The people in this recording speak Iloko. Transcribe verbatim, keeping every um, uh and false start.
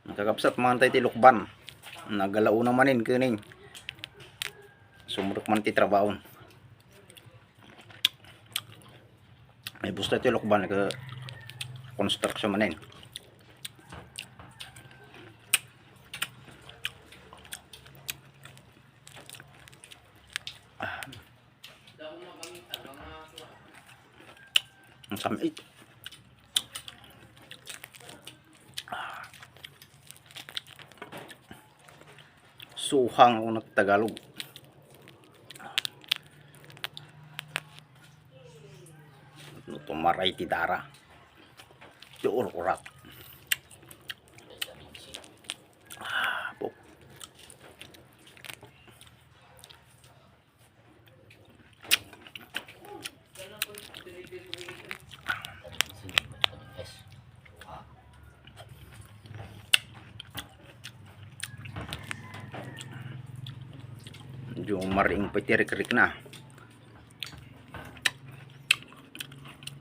Kakabsat, mangan tayo ti lukban. Nagalauna manen keni. Sumrek man ti trabaho. May busta ti lukban ka construction manen. Ang samit. Suhang ako na Tagalog. No, tumaray ti dara. Ti ur-urat. Ah, po. Medyo maring pa ti rikrik na.